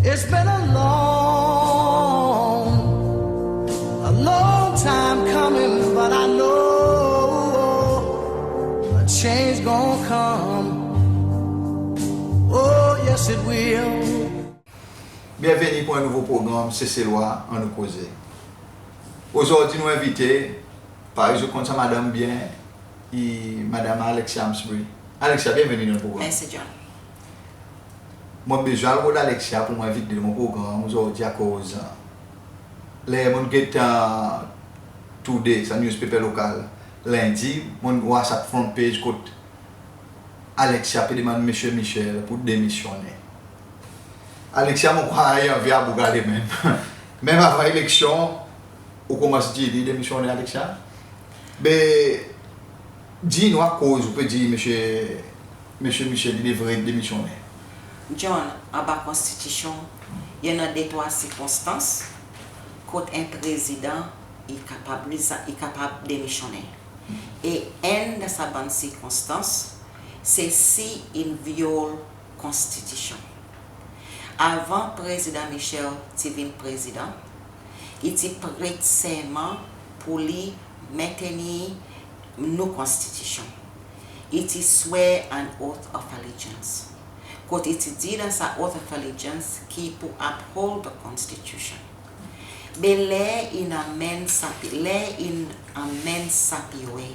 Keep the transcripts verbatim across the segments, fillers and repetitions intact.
It's been a long, a long time coming, but I know a change gonna come. Oh, yes, it will. Byenveni pour en nouvo progranm Seselwa Annou Koze. Ozordi nou envite, parey zot konn sa madanm byen, i Madanm Alexia Amesbury. Alexia, byenveni dan progranm. Mersi, John. Mon bezwen al rod Alexia pour mon envit li dan mon progranm ozordi akoz, ler mon get, e, Today, sa newspaper lokal, Lendi, mon war sa front page kot Alexia pe demann Msye Michel pour demisyonnen. Alexia, mon krwar i anvi a boug ale menm. Menm avan eleksyon, ou konmans dir li demisyonnen, Alexia? Be, dir nou akoz ou pe dir Msye, Msye Michel i devret demisyonnen. John, anba Konstitisyon, i annan detrwa sirkonstans kot en prezidan i kapab, i kapab demisyonnen. E enn dan sa bann sirkonstans, se si in vyol Konstitisyon. Avan Prezidan Michel ti vin prezidan, i ti pret serman pour li mentenir nou Konstitisyon. I ti swear an oath of allegiance. Kot i ti dir dan sa oath of allegiance ki i pour uphold the Constitution. Be ler in anmenn sa pi, ler in anmenn sa pi we,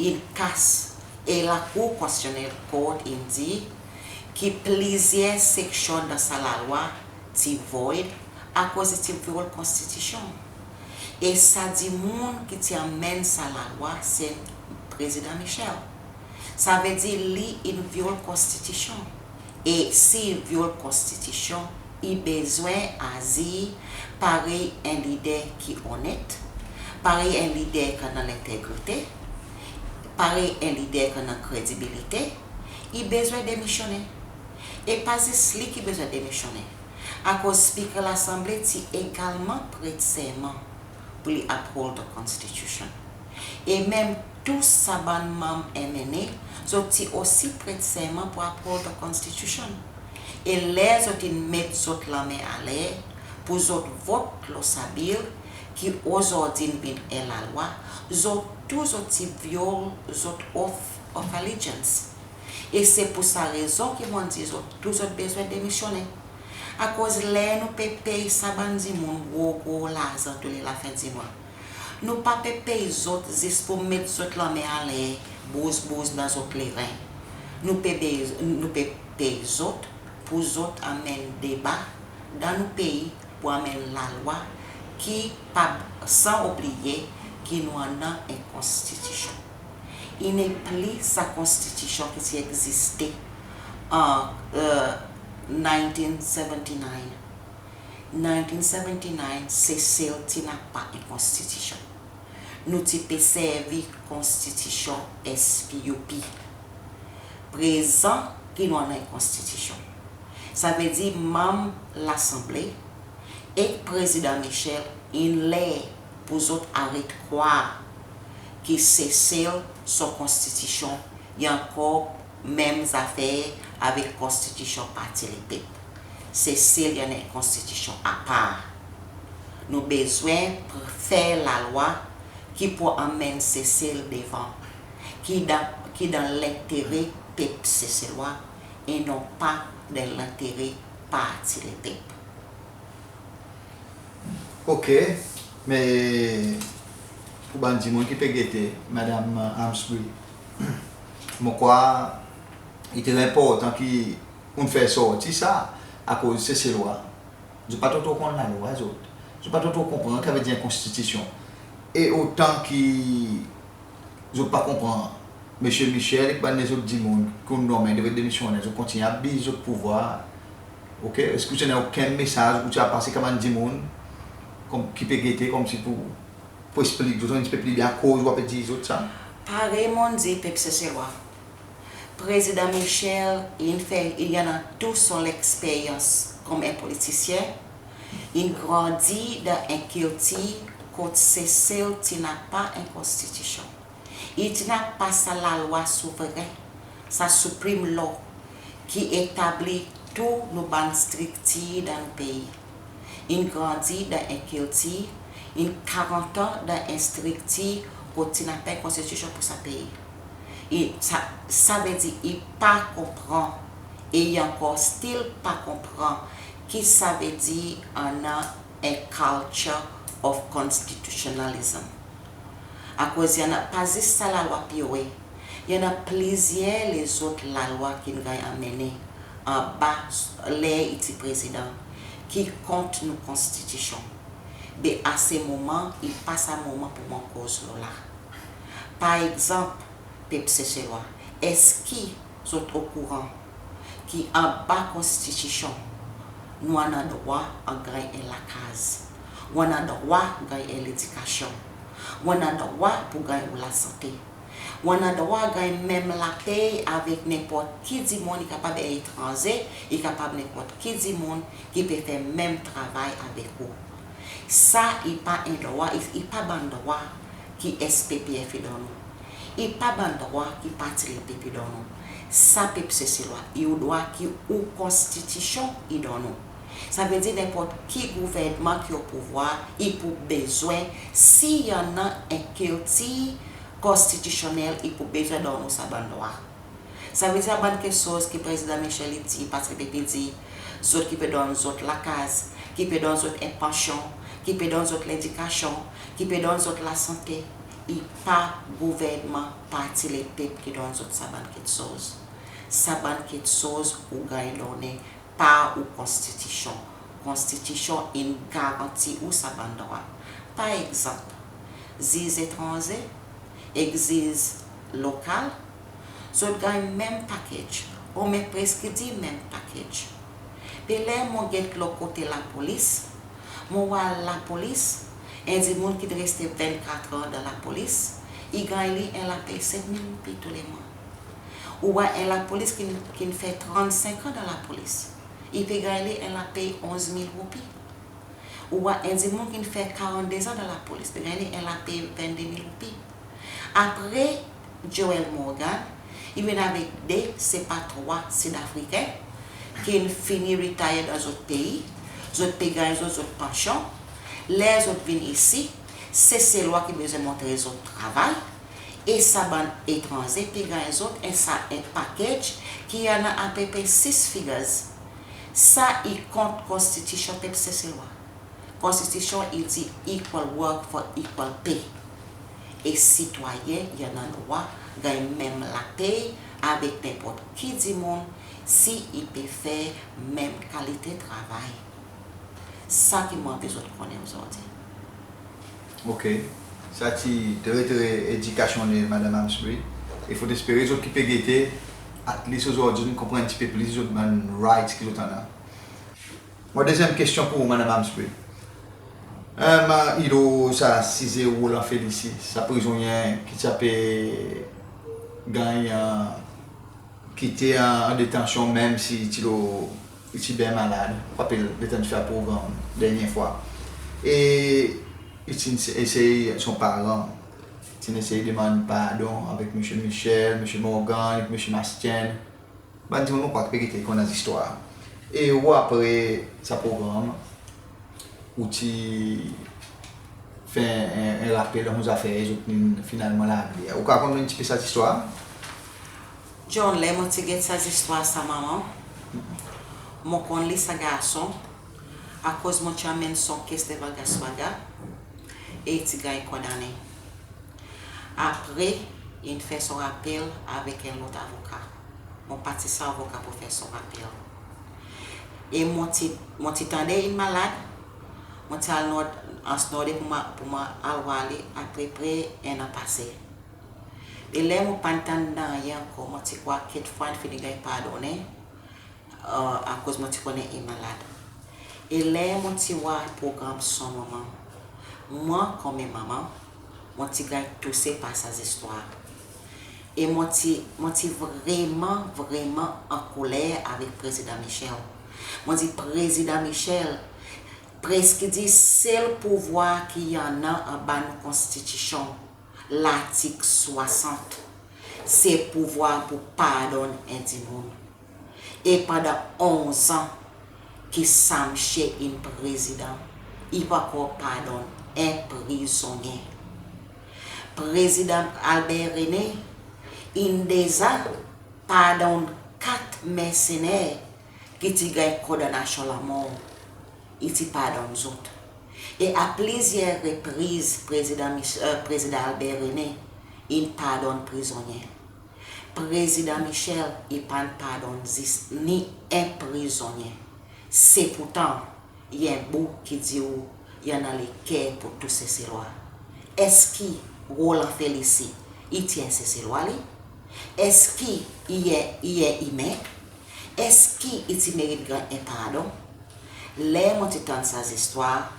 in kas, e Lakour Konstitisyonnel Court in dir ki plizyer seksyon dan sa lalwa ti void akoz i ti vyol Konstitisyon. E sa dimoun ki ti anmenn sa lalwa se Prezidan Michel. Savedir li in vyol Konstitisyon. E si i vyol Konstitisyon, i bezwen azir parey en lider ki onnet, parey en lider ki annan lentegrite, parey en lider ki annan kredibilite, i bezwen demisyonnen. E pa zis li ki bezwen demisyonnen, akoz Spiker Lasanble ti egalman pret serman pour li uphold the Constitution. E menm tou sa bann manm M N A, zot ti osi pret serman pour uphold the Constitution. E ler zot in met zot lanmen anler pour zot vot lo sa bil ki ozordi in vin en lalwa, zot tou zot ti vyol zot oath of allegiance. E se pour sa rezon ki mon dir zot tou zot bezwen demisyonnen. Akoz ler nou pe pey sa bann dimoun gro gro larzan tou le lafen di mwan, nou pa pe pey zot zis pour met zot lanmen anler, bouz bouz dan zot leren. Nou pe pey, nou pe pey zot pour zot anmenn deba dan nou pei, pour anmenn lalwa ki pa, san oubliye ki nou annan en Konstitisyon. I nepli sa Konstitisyon ki ti egziste an, e, nineteen seventy-nine. Nineteen seventy-nine, Sesel ti napa en Konstitisyon. Nou ti pe servi Konstitisyon S P U P. Prezan ki nou annan en Konstitisyon, savedir manm Lasanble ek Prezidan Michel in ler pour zot aret krwar ki Sesel son Konstitisyon i ankor menm zafer avek Konstitisyon Parti Lepep. Sesel i annan en Konstitisyon apar. Nou bezwen pr-, fer lalwa ki pour anmenn Sesel devan, ki dan, ki dan lentere pep Seselwa e non pa dan lentere Parti Lepep. Ok, me pour bann dimoun ki pe gete, Madanm Amesbury, mon krwar i tre enportan ki ou'n fer sorti sa, akoz Seselwa, zot pa tro tro konn lalwa zot. Zot pa tro tro konpran ki savedir en Konstitisyon. E otan ki zot pa konpran, Msye Michel ek bann lezot dimoun ki ou'n nonmen devret demisyonnen, zot kontinyen abiz zot pouvwar. Ok, eski ou ti annan okenn mesaz ou ti a pase sa bann dimoun, konm, ki pe gete, konmsi pour, pour eksplik zot en pti pe pli byen akoz ou a pe dir zot sa? Parey mon'n dir pep Seselwa, Prezidan Michel in fer, i annan tou son leksperyans konm en politisyen, in grandi dan en kiltir kot Sesel ti napa en Konstitisyon. I ti napa sa lalwa souvren, sa supreme law, ki etabli tou nou bann striktir dan nou pei. In grandi dan en kiltir, in karant an dan en striktir kot ti napa en konstitisyon pour sa pei. I, sa, savedir i pa konpran, e i ankor still pa konpran ki savedir annan en culture of constitutionalism. Akoz i annan pa zis sa Lalwa Piyoe, i annan plizyer lezot lalwa ki'n ganny anmennen anba ler i ti Prezidan ki kont nou Konstitisyon. Be a se moman, i pa sa moman pour mon koz lo la. Par egzanp, pep Seselwa, eski zot okouran ki anba Konstitisyon, nou annan drwa pour ganny en lakaz, ou annan drwa ganny en ledikasyon, ou annan drwa pour ganny ou lasante, ou annan drwa ganny menm lapey avek nenport ki dimoun, i kapab en etranze, i kapab nenport ki dimoun ki pe fer menm travay avek ou. Sa i pa en drwa, i, i pa bann drwa ki S P P F i donn ou. I pa bann drwa ki Parti Lepep i donn ou. Sa pep Seselwa, i ou drwa ki ou Konstitisyon i donn ou. Savedir nenport ki gouvernman ki o pouvwar, i pou bezwen, si i annan en kiltir konstitisyonnel, i pou bezwen donn ou sa bann drwa. Savedir sa bann keksoz ki Prezidan Michel i dir, Parti Lepep i dir, zot ki pe donn zot lakaz, ki pe donn zot en pansyon, ki pe donn zot ledikasyon, ki pe donn zot lasante, i pa gouvernman Parti Lepep ki donn zot sa bann keksoz. Sa bann keksoz ou ganny donnen par ou Konstitisyon. Konstitisyon in garanti ou sa bann drwa. Par egzanp, ziz etranze ek ziz lokal, zot ganny menm package, ou menm preski dir menm package. Be ler mon get lo kote lapolis, mon war lapolis, en dimoun ki'n reste vennkatr an dan lapolis, i ganny li en lapey senk mil roupi tou le mwan. Ou war en lapolis ki'n, ki'n fer trannsenk an dan lapolis, i pe ganny li en lapey onz mil roupi. Ou war en dimoun ki'n fer karannde zan dan lapolis, pe ganny li en lapey vennde mil roupi. Apre Joel Morgan, i vin avek de, se pa trwa Sid Afriken ki'n fini retire dan zot pei, zot pe ganny zot, zot pansyon. Ler zot vin isi, Seselwa ki bezwen montre zot travay, e sa bann etranze pe ganny zot en sa, en package ki annan apepre six figures. Sa i kont Konstitisyon pep Seselwa. Konstitisyon i dir equal work for equal pay. E sitwayen i annan drwa ganny menm lapey avek nenport ki dimoun si i pe fer menm kalite travay. Sa ki mon anvi zot konnen ozordi. OK. Sa ti tre, tre edikasyonnen, Madanm Amesbury. E fotespere zot ki pe gete, at least ozordi, nou konpran en pti pe plis zot bann rights ki zot annan. Mon dezyenm kestyon pour ou, Madanm Amesbury. Em, i lo sa size Roland Felicie, sa prizonnyen ki ti a pe ganny, e, kite an, an detansyon, menm si ti lo, i ti byen malad. Ou rapel, letan ti fer progranm dernyen fwa. E i ti'n esey, son paran ti'n esey demann pardon avek Msye Michel, Msye Morgan, avek Msye Mastien. Bann dimoun mon krwar ki pe gete i konn sa zistwar. E ou apre sa progranm, ou ti fer en, en rapel dan son zafer, zot in finalman large li. Ou kapab rakonte nou en pti pe sa zistwar? John, ler mon ti get sa zistwar sa manman, mon konn li sa garson, akoz mon ti anmenn son kes devan Gaswaga, e i ti ganny kondannen. Apre, in fer son rapel avek en lot avoka. Mon pa ti sa avoka pour fer son rapel. E mon ti, mon ti tande in malad, mon ti al Nord, Anse Nord pour mwan, pour mwan al war li apepre en an pase. E ler mon pa'n tann nanryen ankor, mon ti krwar kekfwa in fini ganny pardonnen, e, akoz mon ti konnen i malad. E ler mon ti war progranm Son Manman, mwan konman manman, mon ti ganny touse par sa zistwar. E mon ti, mon ti vreman, vreman ankoler avek Prezidan Michel. Mon dir, Prezidan Michel, preski dir sel pouvwar ki i annan anba nou Konstitisyon, Lartik swasant, se pouvwar pour pardonn en dimoun. E pandan onz an ki sa msye in prezidan, i pa ankor pardonn en prizonnyen. Prezidan Albert René in deza pardonn kat mersener ki ti ganny kondanasyon lanmor, i ti pardonn zot. E a plizyer repriz, Prezidan Mich-, e, Prezidan Albert René in pardonn prizonnyen. Prezidan Michel, i pa'n pardonn zis ni en prizonnyen. Se pourtan, i en boug ki dir ou i annan leker pour tou Seselwa. Eski Roland Félicie, i ti en Seselwa li? Eski i en, i en imen? Eski i ti merit ganny en pardon? Ler mon ti tann sa zistwar,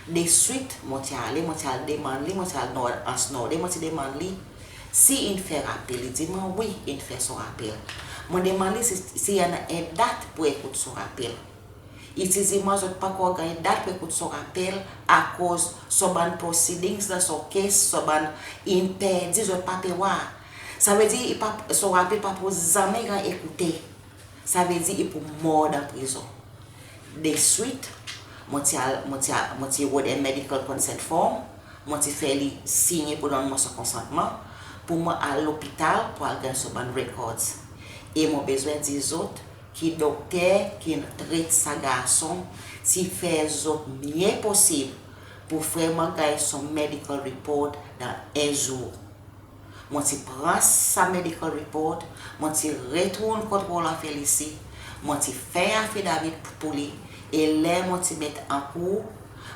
deswit mon ti ale, mon ti al demann li, mon ti al nord, Anse Nord, mon ti demann li si in fer rapel. I dir mwan wi, in fer son rapel. Mon demann li si, si i annan en dat pour ekout son rapel. I ti dir mwan zot pa ankor ganny dat pour ekout son rapel, akoz son bann proceedings dan son case, son bann, in perdi, zot pa pe war. Savedir i pa, son rapel pa pou zanmen ganny ekoute. Savedir i pou mor dan prizon. Deswit, mon ti al, mon ti al, mon ti rod en medical consent form, mon ti fer li sinyen pour donn mwan son konsantman pour mwan al lopital pour al ganny son bann records. E mon bezwen dir zot ki dokter ki'n tret sa garson ti fer zot mye posib pour fer mwan ganny son medical report dan en zour. Mon ti pran sa medical report, mon ti retourn kot Roland Félicie, mon ti fer affidavit pou li, e ler mon ti met an kour,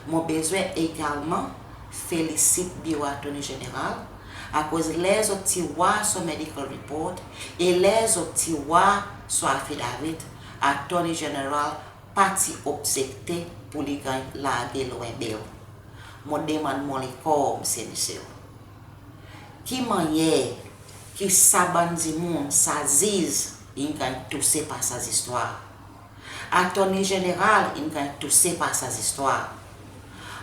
mon bezwen egalman felisit Biro Attorney General, akoz ler zot ti war son medical report, e ler zot ti war son affidavit, Attorney General pa ti obzekte pour li ganny large lo en bail. Mon demann mon lekor, Msye Michel. Ki mannyer ki sa bann dimoun, sa ziz, in ganny touse par sa zistwar? Attorney General in ganny touse par sa zistwar.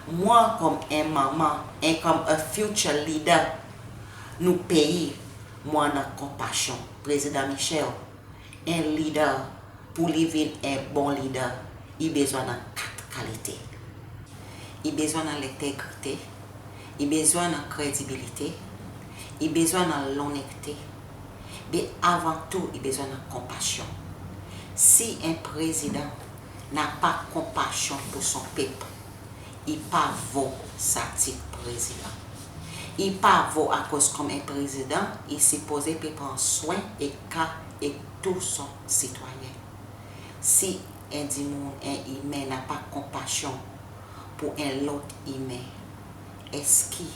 Mwan konman en manman, e konman a future leader nou pei, mon annan konpasyon. Prezidan Michel, en leader, pour li vin en bon leader, i bezwen annan kat kalite. I bezwen annan lentegrite, i bezwen annan kredibilite, i bezwen annan lonnekte, be avan tou i bezwen annan konpasyon. Si en prezidan napa konpasyon pour son pep, i pa vo sa tit prezidan. I pa vo, akoz konman en prezidan, i sipoze pe pran swen e ka e tou son sitwayen. Si en dimoun, en imen napa konpasyon pour en lot imen, eski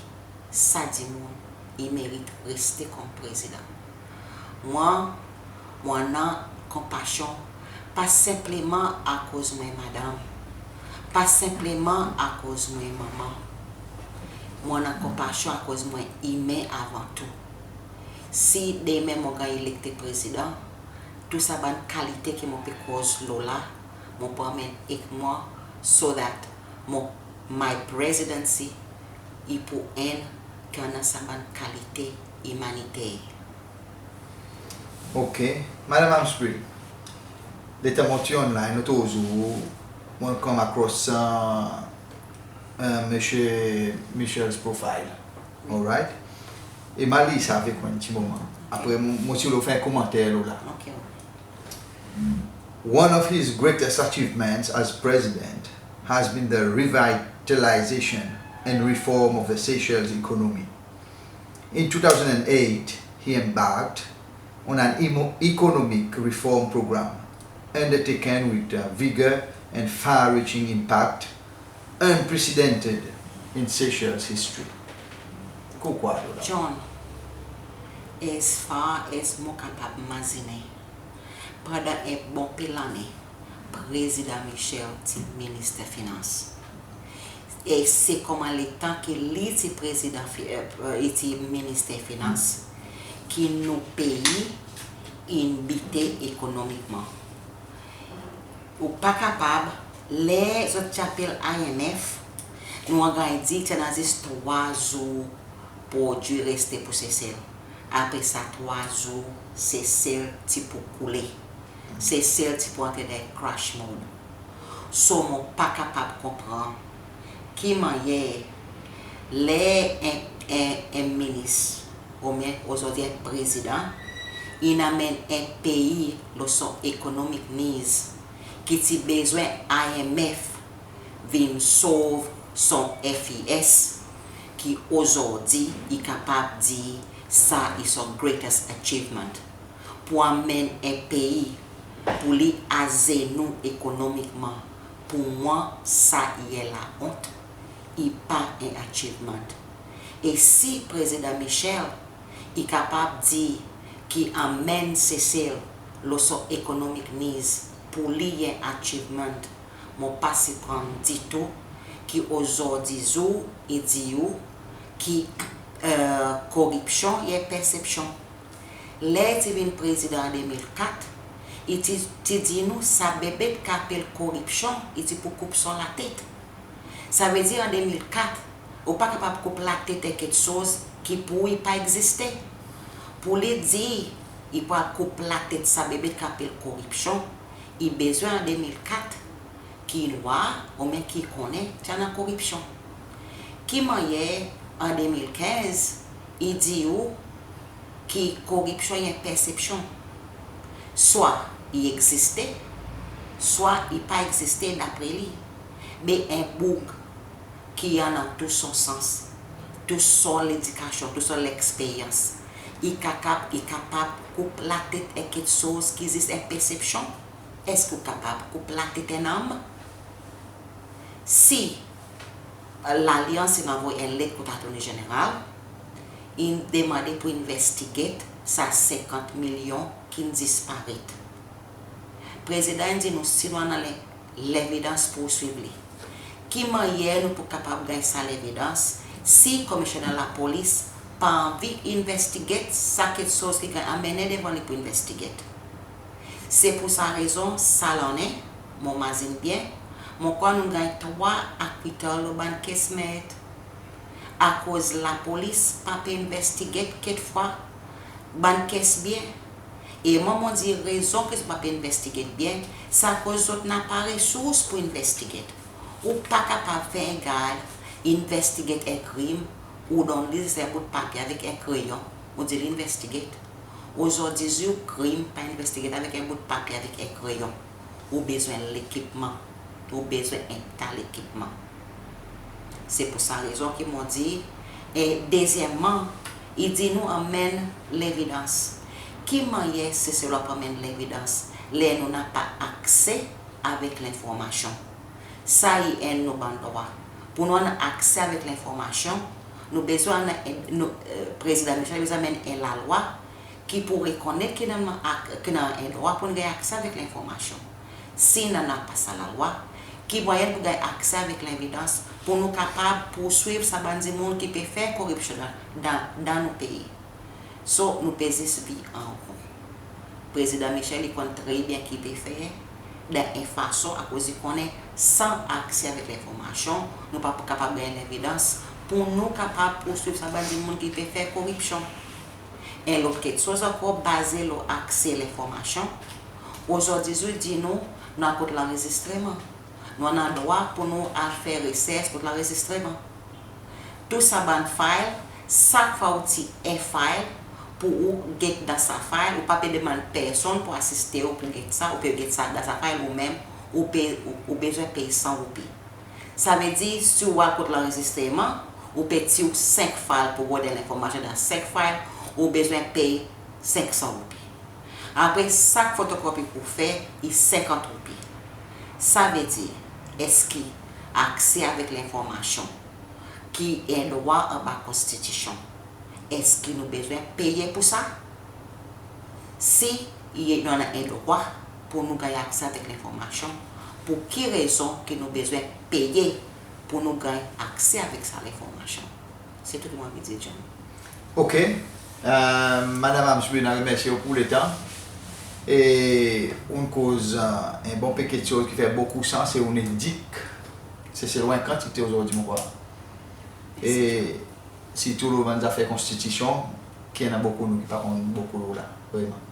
sa dimoun i merit reste konman prezidan? Mwan, mon annan konpasyon, pa senpleman akoz mon madanm, pa senpleman akoz mon manman. Mon annan konpasyon akoz mon imen avan tou. Si demen mon ganny elekte prezidan, tou sa bann kalite ki mon pe koz lo la, mon pou anmenn ek mwan, so that mon, my presidency, i pou enn ki annan sa bann kalite imaniter. Ok. Madanm Amesbury, letan mon ti online, lot zour, mon come across, uh, uh, Msye Michel's profile. Alright? E mon a lir sa avek ou en pti moman. Apre, mon, mon ti oule fer en komanter lo la. Ok. One of his greatest achievements as president has been the revitalization and reform of the Seychelles economy. In two thousand and eight, he embarked on an emo-, economic reform program undertaken with, uh, vigor and far-reaching impact unprecedented in Seychelles history. Ki ou krwar lo la? John, as far as mon kapab mazinen, pandan en bon pe lannen, Prezidan Michel ti Minister Finans. E se konman letan ki li ti Prezidan fi-, e, e, i ti Minister Finans, ki nou pei in bite ekonomikman. Ou pa kapab, ler zot ti apel I M F, nou a ganny dir ti annan zis trwa zour prodwi reste pour Sesel. Apre sa trwa zour, Sesel ti pou koule. Sesel ti pou antre dan en crash mode. So mon pa kapab konpran ki mannyer ler en, en, en minis oubyen ozordi en prezidan in anmenn en pei lo son economic knees, ki ti bezwen I M F vin sov son F I S, ki ozordi i kapab dir sa i son greatest achievement. Pou anmenn en pei pou li azenou ekonomikman, pou mwan sa i en laont, i pa en achievement. E si Prezidan Michel i kapab dir ki anmenn Sesel lo son economic knees pou li i en achievement, mon pa siprann ditou ki ozordi zour i dir ou ki, e, koripsyon i en persepsyon. Ler i ti vin prezidan an de mil kat, i ti, ti dir nou sa bebet ki apel koripsyon, i ti pou koup son latet. Savedir an de mil kat, ou pa kapab koup latet en keksoz ki pou ou i pa egziste. Pou li dir i pou al koup latet sa bebet ki apel koripsyon, i bezwen an de mil kat ki i war oubyen ki i konnen ti annan koripsyon. Ki mannyer an de mil kenz i dir ou ki koripsyon i en persepsyon? Swa i egziste, swa i pa egziste dapre li. Be en boug ki annan tou son sans, tou son ledikasyon, tou son leksperyans, i kapab, i kapab koup latet en keksoz ki zis en persepsyon? Eski ou kapab koup latet en nonm? Si Lalyans in anvoy en let kot Attorney General, in demande pou investigate sa senkant milyon ki'n disparet. Prezidan in dir nou si nou annan le-, levidans pou swiv li. Ki mannyer nou pou kapab ganny sa levidans si Komisyoner Lapolis pa anvi investigate sa keksoz ki ganny anmennen devan li pou investigate? Se pou sa rezon, sa lannen, mon mazin byen, mon krwar nou'n ganny trwa acquittal lo bann kes met. Akoz lapolis pa pe investigate kekfwa bann kes byen. E mwan mon dir rezon ki zot pa pe investigate byen, se akoz zot napa resours pou investigate. Ou pa kapab fer en gard investigate en krim, ou donn li zis en bout papye avek en kreyon, ou dir li investigate. Ozordi zour krim pa investigate avek en bout papye, avek en kreyon. Ou bezwen lekipman. Ou bezwen en ta lekipman. Se pou sa rezon ki mon dir, e dezyenmman, i dir nou anmenn levidans. Ki mannyer Seselwa pou anmenn levidans ler nou napa akse avek lenformasyon? Sa i enn nou bann drwa. Pou nou annan akse avek lenformasyon, nou bezwen annan en, nou, e, Prezidan Michel bezwen anmenn en lalwa ki pou rekonnet ki nou annan ak-, ki nou annan en drwa pou nou ganny akse avek lenformasyon. Si nou napa sa lalwa, ki mannyer pou ganny akse avek levidans pou nou kapab pourswiv sa bann dimoun ki pe fer koripsyon dan, dan, dan nou pei? So, nou pe zis vir an ron. Prezidan Michel i konn tre byen ki i pe fer, dan en fason, akoz i konnen san akse avek lenformasyon, nou pa pou kapab ganny levidans pou nou kapab pourswiv sa bann dimoun ki pe fer koripsyon. En lot keksoz ankor, baze lo akse lenformasyon, ozordi zour i dir nou, nou annan kot lanrezistreman. Nou annan drwa pou nou al fer resers kot lanrezistreman. Tou sa bann file, sak fwa ou tir en file, pou ou get dan sa file, ou pa pe demann personn pou asiste ou pou get sa, ou pe get sa dan sa file ou menm, ou pe, ou, ou bezwen pey san roupi. Savedir, si ou al kot lanrezistreman, ou pe tir ou senk file pou rod en lenformasyon dan senk file, ou bezwen pey senk san roupi. Apre, sak fotokopi ki ou fer, i senkant roupi. Savedir, eski akse avek lenformasyon, ki en drwa anba Konstitisyon, eski nou bezwen peye pou sa? Si i, nou annan en drwa pou nou ganny akse avek lenformasyon, pou ki rezon ki nou bezwen peye pou nou ganny akse avek sa lenformasyon? Se tou ki mon anvi dir, John. OK. E, Madanm Ams, mon remersye ou pou letan. E ou'n koz, e, en bon pe keksoz ki fer bokou sans e ou'n edik Seselwa en kantite ozordi, mon krwar. E sirtou lo bann zafer konstitisyon, ki annan bokou nou ki pa konn bokou lo la, vreman.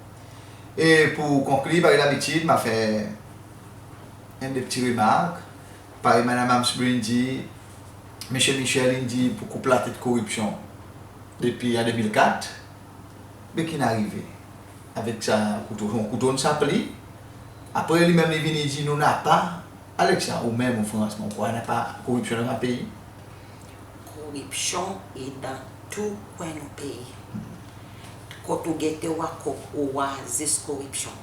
E pour konklir, parey labitid, mon a fer enn de pti remark. Parey Madanm Amesbury in dir, Msye Michel in dir pour koup latet koripsyon depi an de mil kat. Me ki'n arive avek sa kouto? Son kouto in sa pli. Apre li menm li vini dir nou napa. Alexa, ou menm, ou Frans, ou krwar napa koripsyon dan sa pei? Koripsyon i dan tou kwen nou pei. Kot ou gete, ou war, ou war zis koripsyon.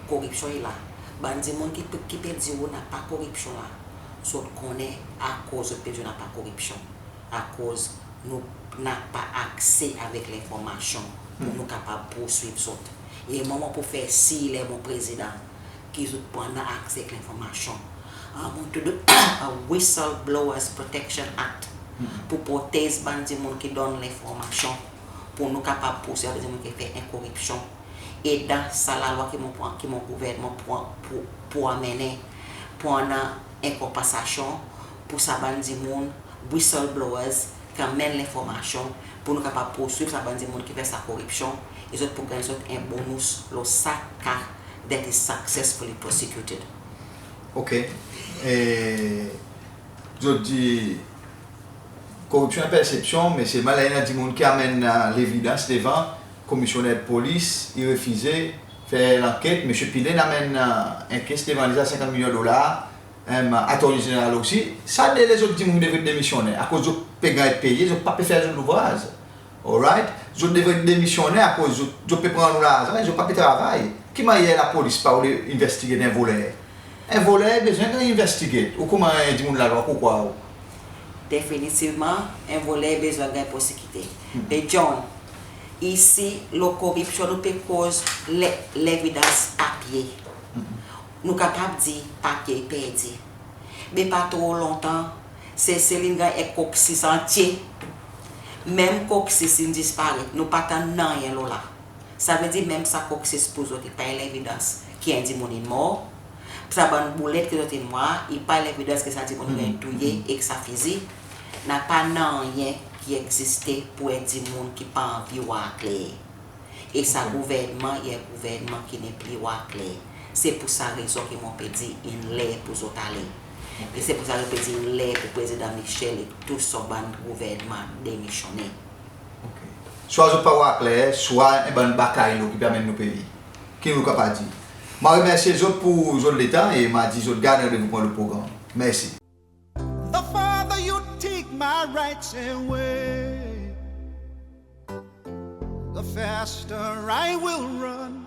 Koripsyon i la. Bann dimoun ki pe, ki pe dir ou napa koripsyon la, zot konnen akoz zot pe dir ou napa koripsyon. Akoz nou napa akse avek lenformasyon pour nou kapab pourswiv zot. E mwan mon pou fer sir ler mon prezidan ki zot pou annan akse avek lenformasyon. An, mon tou, a Whistleblowers Protection Act pour protez bann dimoun ki donn lenformasyon, pour nou kapab pourswiv bann dimoun ki fer en koripsyon. E dan sa lalwa ki mon pran, ki mon gouvernman pran pour, pour anmennen, pour annan en konpansasyon pour sa bann dimoun, whistleblowers, ki anmenn lenformasyon, pour nou kapab pourswiv sa bann dimoun ki fer sa koripsyon, e zot pou ganny zot en bonus lo sa ka that is successfully prosecuted. OK. E zot dir koripsyon i persepsyon, me selman ler i annan dimoun ki anmenn, e, levidans devan, komisyoner polis i refize fer lanket. Msye Pillay in anmenn, e, en case devan li, sa senkant milyon dolar, e, Attorney General osi. Sa de lezot dimoun devret demisyonnen, akoz zot pe ganny peye, zot pa pe fer zot louvraz. Alright? Zot devret demisyonnen akoz zot, zot pe pran nou larzan, zot pa pe travay. Ki mannyer lapolis pa oule envestiget en voler? En voler bezwen ganny envestiget. Ou konman en dimoun lalwa, ou krwar ou? Definitivman, en voler bezwen ganny prosekite. Me John, isi, lo koripsyon, nou pe koz le, levidans papye. Nou kapab dir papye i perdi. Me pa tro lontan, Sesel in ganny en koksis antye. Menm koksis in disparet, nou pa tann nanryen lo la. Savedir menm sa koksis pour zot i pa en levidans ki en dimoun in mor. Sa bann boulet ki zot in war i pa levidans ki sa dimoun in touye ek sa fizi. Napa nanryen ki egziste pour en dimoun ki pa anvi war kler. E sa gouvernman i en gouvernman ki nepli war kler. Se pour sa rezon ki mon pe dir in ler pour zot ale. E se pour sa mon pe dir in ler pour Prezidan Michel ek tou son bann gouvernman demisyonnen. OK. Swa zot pa war kler, swa en bann bakaylo ki pe anmenn nou pei. Ki nou kapab dir? Mon remersye zot pour zot letan e mon dir zot gard randevou pour lo progranm. Mersi. The farther you take my rights away, the faster I will run.